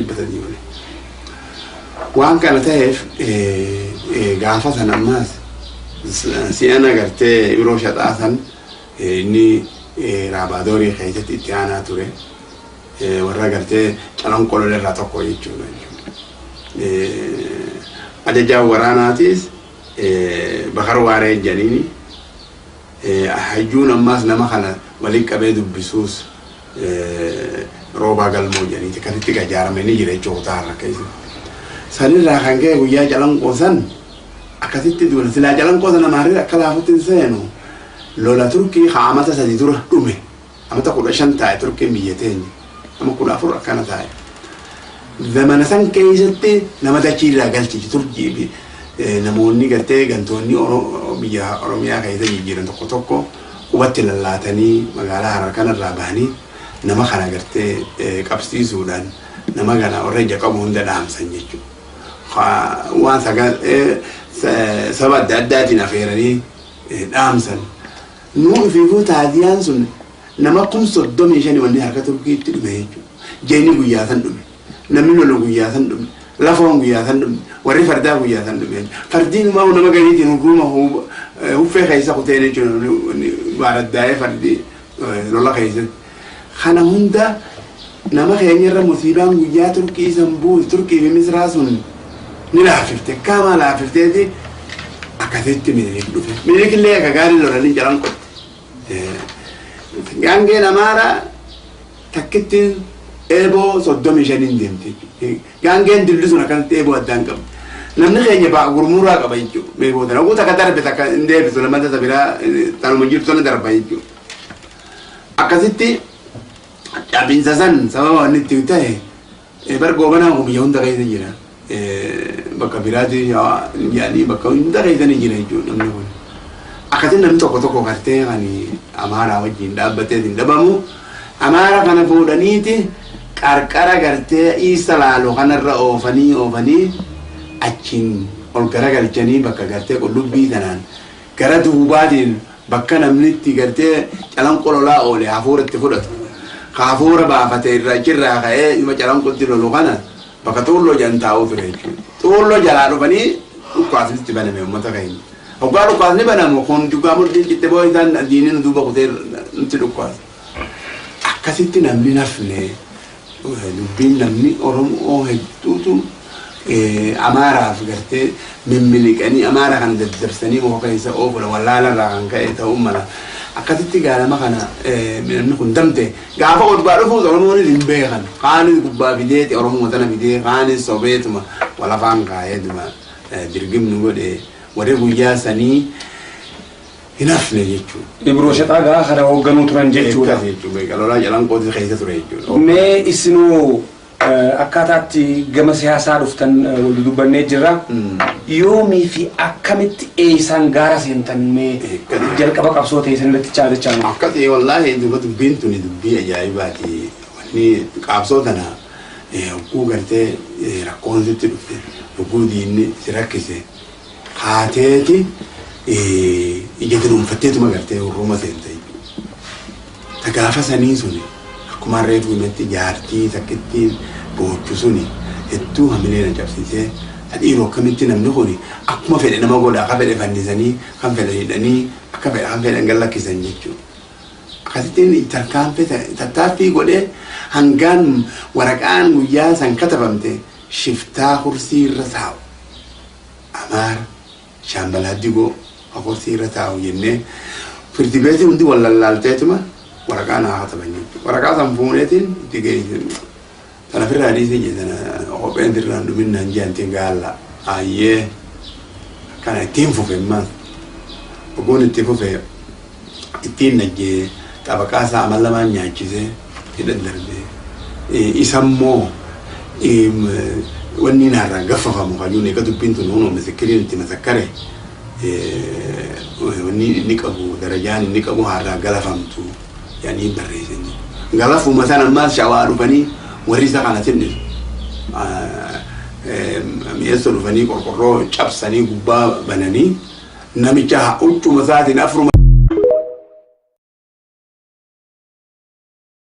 300 oli. Waan kana ta'eef gaafa san ammaas si'ana gartee Ibroo Shaxaa san inni Raabaadorii keessatti itti aanaa ture. Warra gartee Calanqoo lola irraa tokko jechuudha. Ajajaan waraanaatis Bakar Waaree jedhaniini. Hayyuun ammaas nama kana waliin qabee dubbisuus Roobaa Galmoo jedhaniiti akkasitti ijaaramee ni jira jechuudha kutaa har'a keessatti. Sanirraa kan ka'e guyyaa Calanqoo san akkasitti duula. Silaa Calanqoo sana maarree akka laafutti hin seenu. Lola Turkii haa amata 3 dura dhume. Amata 15 taa'e Turkiin biyya teenya. Nama 14 akkana taa'e. Zamana san keessatti nama dachii irraa galchichi Turkii fi namoonni gartee gantoonni biyya Oromiyaa keessa jijjiiran tokko tokko qubatti lallaatanii magaalaa Harar kanarraa bahanii nama kana gartee qabsiisuudhaan nama kana warra ija qabu hunda dhaamsan jechuudha. Waan saba adda addaatiin afeeranii dhaamsan. Nuu ifiifuu taaziyaan sun nama 35,000 wanni harka Turkiitti dhume jechuudha. Jeeni guyyaa san dhume. Namni lolu guyyaa san dhume. Lafoon guyyaa san dhume. Warri fardaa guyyaa san dhume. Fardiin umaa nama gariitiin hurruuma huffee keessa kuteen jechuudha. Baaraddaa'ee fardi lola keessatti. Kana hunda nama keenyarra musiibaan guyyaa Turkii san buute Turkii fi Misraa sun ni laaffifte. Akkaamaa laaffifteeti akkasitti Minilik dhufe. Minilik illee akka gaarii lolanii jalan qotte. Gaangeen Amaaraa takkittiin eeboo 35n deemte. Gaangeen dilli sun akkanatti eeboo addaan qabdi. Namni keenya ba'a gurmuraa qaba jechuudha. Meeboo tana. Oguu takka darbe takka hin deebisu lamata ta biraa tanuma jirtu sana darba jechuudha. Akkasitti cabinsa san sababa wanni itti ta'e bar Goobanaan kun biyya hunda keessa jira. Bakka biraatti yaanii bakka hunda keessa ni jira jechuudha namni kun. Akkasitti namni tokko tokko gartee kan Amaaraa wajjin dhaabbatee hin dhabamu. Amaara kana fuudhaniiti qarqara gartee Iisa Laaloo kanarra oofanii oofanii achiin ol garagalchanii bakka gartee qullubbii tanaan gara duubaatiin bakka namni itti gartee Calanqoo lolaa oole hafuura itti fudhatu. Ka hafuura baafate irra achirraa ka'ee dhuma Calanqootti lolu kana bakka Xuulloo jedhan taa'uu ture jechuudha. Xuulloo jalaa dhufanii dhukkaasni itti baname uummata keenya. Hoggaa dhukkaasni banamu kun dhugaa murtiin citte boo isaan diinni nu duuba kutee nutti dhukkaasa. Akkasitti namni nafne dubbiin namni Oromoo hedduutu Amaaraaf gartee mimmiliqanii Amaara kana daddarsanii muka keessa oofudha wallaalarraa kan ka'e ta'uu mala. Akkasitti gaalama kana namni kun damte gaafa odbaa dhufuus Oromoonis hin beekan. Kaanis gubbaa fideeti Oromoo tana fidee kaanis sobeetuma walafaan kaa'eetuma dirgimnu godhe warri guyyaa sanii hin hafne jechuudha. Ibroo Shaxaa gaa kana hoogganuu turan jechuudha. Akkas jechuudha. Lolaa Calanqootis keessa ture jechuudha. Mee isinoo akkaataatti gama siyaasaa dhuftan wal dudubbannee jirra. Yoomii fi akkamitti eessaan gaara seentan mee jalqaba qabsoo ta'e san irratti chaadachaa nu. Akkasii wallaahi duba dubbiin tuni dubbii ajaa'ibaati. Wanni qabsoo tana hogguu gartee rakkoon sitti dhufte hogguu diinni si rakkise haateeti ija dunuunfatteetuma gartee hurruuma seente jechuudha. Ta gaafa sanii suni akkuma reefu himetti jaartii takkittiin boochu suni hedduu hamilee na cabsiisee ta dhiiroo akkamitti namni kuni akkuma fedhe nama godha akka fedhe fannisanii kan fedhe hidhanii akka fedhe kan fedhan gad lakkisan jechuudha. Akkasittiin tarkaanfii tattaaffii godhee hangaan waraqaan guyyaa san katabamte shiftaa kursii irra taa'u Amaara Shaambal Haddigoo ka kursii irra taa'u jennee firdi beetii hundi wal lallaalteetuma waraqaa naa kataban jechuudha. Waraqaa san fuuneetiin itti geessin. Tana firraa dhiisee jee tana kopheen sirraan dhumin naan jeantiin gaalla. Ayyee akkana ittiin fufe ammaas. Ogguun itti fufe ittiin najjee xabaqaa isaa amal lamaan nyaachisee hidha darbe. Isammoo wanni naarraa gaffafamu kajuun eega dubbiin tun hunoo misikiriin itti masakkare wanni inni qabu darajaan inni qabu haarraa galafamtu jedhanii barreessan. Galafuma sana ammaas Shawaa dhufanii warri isa kana tinnisu. Mi'eessoo dhufanii qorqorroo cabsanii gubbaa bananii namicha huccuma isaatiin afuruma